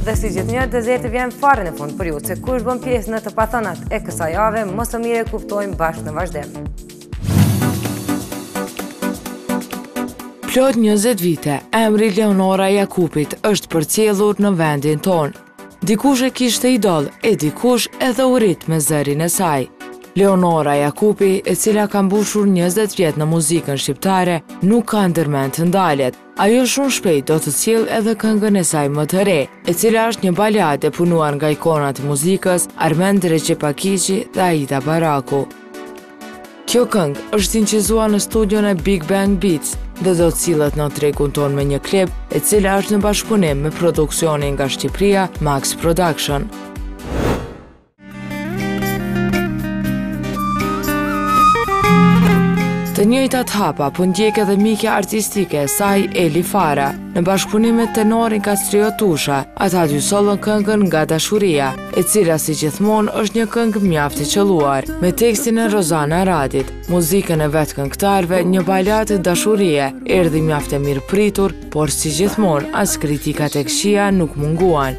Dhe si gjithnjë, dezerti vjen fare në fund për ju, se kush bën pjesë në të pathënat e kësaj jave, më së miri e kuptojmë bashkë në vazhdim. Plot 20 vite, emri Leonora Jakupit është përcjellur në vendin tonë. Dikush e kishte idol, e dikush edhe u rrit me zërin e saj. Leonora Jakupi, e cila ka mbushur 20 vjet në muzikën shqiptare, nuk ka ndërmend të ndalet. Ajo shumë shpejt do të sjellë edhe këngën e saj më të re, e cila është një baladë e punuar nga ikonat e muzikës Armend Rexhepagiqi dhe Aida Baraku. Kjo këngë është inçizuar në studion e Big Bang Beats dhe do të sillet në tregun tonë me një klip, e cila është në bashkëpunim me produksionin nga Shqipëria Max Production. Të njëjtat hapa po ndjek edhe mikja artistike e saj Eli Fara. Në bashkëpunim me tenorin Kastriot Tusha, ata dy sollën këngën Nga dashuria, e cila si gjithmonë është një këngë mjaft e qëlluar, me tekstin e Rozana Radit, muzikën e vetë këngëtarëve, një baladë dashurie, erdhi mjaft e mirëpritur, por si gjithmonë as kritikat e këqija nuk munguan.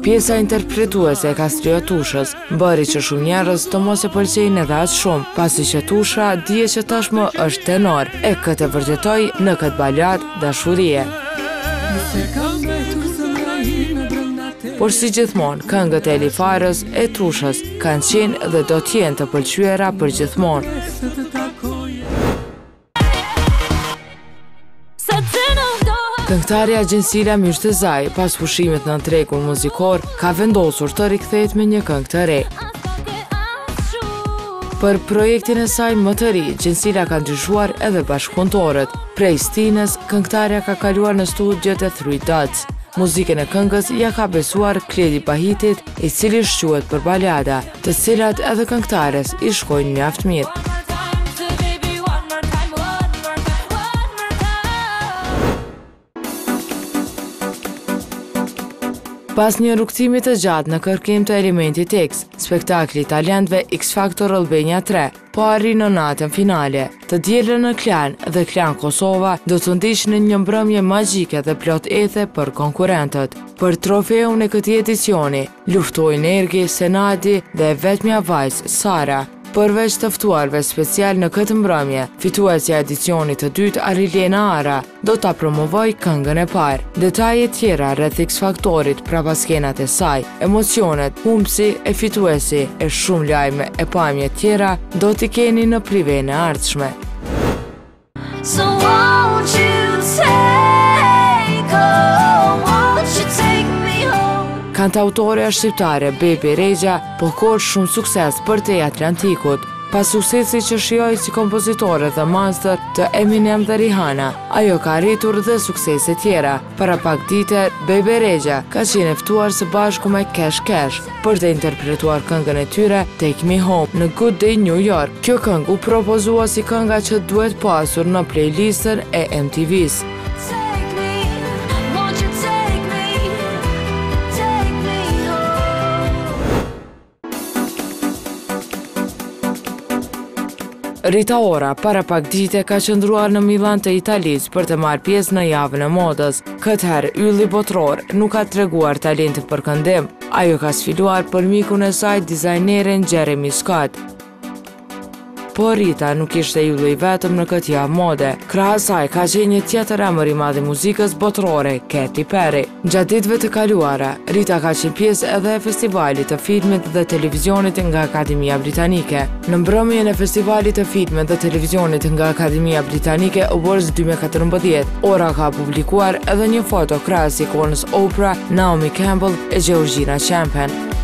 Pjesa interpretuese e Kastriot Tushës bëri që shumë njerëz të mos e pëlqejnë edhe aq shumë, pasi që Tusha dihet që tashmë është tenor, e këtë e vërtetoi në këtë baladë dashurie. Por si gjithmonë, këngët e Eli Farës e Tushës kanë qenë dhe do të jenë të pëlqyera për gjithmonë. Këngëtarja Xhensila Myrshtezaj, pas pushimit në tregun muzikor, ka vendosur të rikthehet me një këngë të re. Për projektin e saj më të ri, Xhensila ka ndryshuar edhe bashkëpunëtorët. Prej Stinës, këngëtarja ka kaluar në studiot e Three Dots. Muzikën e këngës ia ka besuar Kledi Bahitit, i cili shquhet për balada. të cilat edhe këngëtares i shkojnë mjaft mirë. Pas një rrugëtimi të gjatë në kërkim të elementit X, spektakli i talentëve X Factor Albania 3 po arrin në natën finale. Të dielën në Klan dhe Klan Kosova do të ndiqnin një mbrëmje magjike dhe plot ethe për konkurrentët. Për trofeun e këtij edicioni, Luftojnë Ergi, Senadi dhe e vetmja vajzë, Sara. Përveç të ftuarve special në këtë mbrëmje, fituesja e edicionit të dytë Arilena Ara do ta promovojë këngën e parë. Detaje tjera rreth X Faktorit, prapaskenat e saj, emocionet, humbësi e fituesi e shumë lajme e pamje tjera do t'i keni në privenë e ardhshme. So won't you take, oh, won't you take me home? Kantautorja shqiptare Bebe Rexha po korr shumë sukses përtej Atlantikut. Pas suksesit që shijoi si kompozitore dhe master të Eminem dhe Rihanna, ajo ka arritur dhe suksese tjera. Para pak dite, Bebe Rexha ka qenë e ftuar së bashku me Cash Cash për të interpretuar këngën e tyre Take Me Home në Good Day New York. Kjo këngë u propozua si kënga që duhet pasur në playlistën e MTV-së. Rita Ora, para pak dite ka qëndruar në Milan të Italisë për të marrë pjesë në javën e modës. Këtë herë, ylli botëror nuk ka treguar talentin për këndim. Ajo ka sfiluar për mikun e saj dizajnerin Jeremy Scott. Por Rita nuk ishte ylli i vetëm në këtë javë mode. Krahas saj ka qenë një tjetër emër i madh i muzikës botërore, Katy Perry. Gjatë ditëve të kaluara, Rita ka qenë pjesë edhe e festivalit të filmit dhe televizionit nga Akademia Britanike. Në mbrëmjen e festivalit të filmit dhe televizionit nga Akademia Britanike Awards 2014, Ora ka publikuar edhe një foto krahas ikonës Oprah, Naomi Campbell e Georgina Champion.